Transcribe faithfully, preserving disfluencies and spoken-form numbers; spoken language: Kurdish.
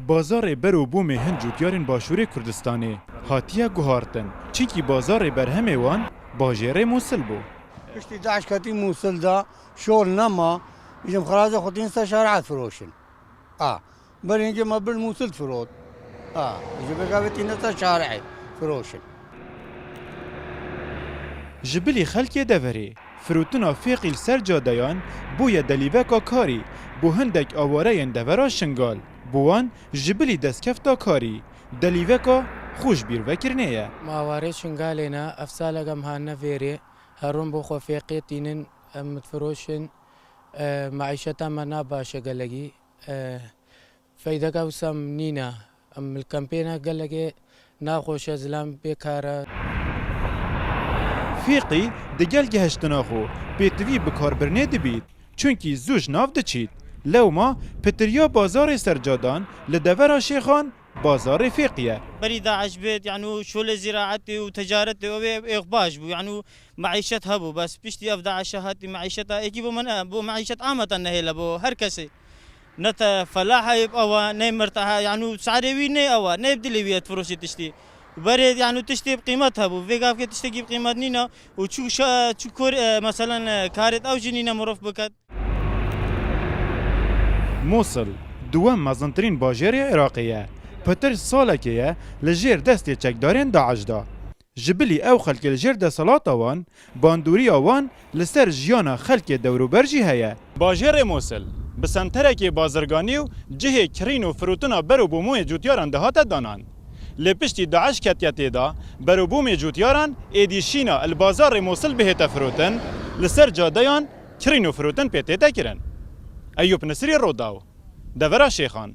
Bazarê ber û bomê hin cûtyarên Başûrê Kurdistanê hatiye guhartin, çimkî bazarê berhemê wan bajêrê Mûsil bû. Piştî DAIŞ ketî Mûsil de şol nema, ji xiraza xwe tîn ser şarê firoşin. A, berê hingê me bir Mûsil firot. A, ji vê gavê tîne ser şarê firoşin. Ji bilî xelkê deverê, firotina fêqî li ser cadeyan bûye delîveka karî bo hindek awareyên devera Şingal. Bo wan ji bilî destkefta karî, delîveka xwe ji bîr vekirinê ye. Me awarê Şingalê ne, ev salek em hatine vêrê, herin bo xwe fêqê tînin, em difiroşin, e, meîşeta me ne baş e gelekî. E, feydeke wisa nîne. Em li kempê ne gelekê naxweş e, zilam bê kar e. Fêqî di gel gihiştina xwe pêtivî bikarbirinê dibît, çunkî zû ji nav diçît. Lewma pitiriya bazarê ser cadan li devera Şêxan bazarê Fêqî ye. Berî DAIŞ bêt, yanî şolê zîraetê û ticaretê û wê êx baş bû, yanî meîşet hebû, bes piştî ev DAIŞ hatî meîşeta êkî bo me ne, bo meîşet amete nehêle bo her kesê. Ne te felaha yê bi ewa, ne mirtaha, yanî sarê wî ne ewa, ne bi dilê wî ye difiroşî tiştî. Berê, yanî tiştê bi qîmet hebû. Vê gavkê tiştekî bi qîmet nîne û çû şa-, çû kor, e, meselen, e, karêt ew jî nîne mirov biket. Mûsil, duwem mezintirîn bajêrê Iraqê ye. Pitir salekê ye li jêr destê çekdarên DAIŞ de. Ji bilî ew xelkê li jêr desthilata wan, bandoriya wan li ser jiyana xelkê dewrûber jî heye. Bajêrê Mûsil, bi senterekê bazirganî û cihê kirîn û firotina ber û bomê cûtyaran dihate danan. Lê piştî DAIŞ ketiye tê de, ber û bomê cûtyaran êdî şîna li bazarê Mûsil bihête firotin, li ser cadeyan kirîn û firotin pê tête kirin. Eyûp Nisrî, Rodaw, devera Şêxan.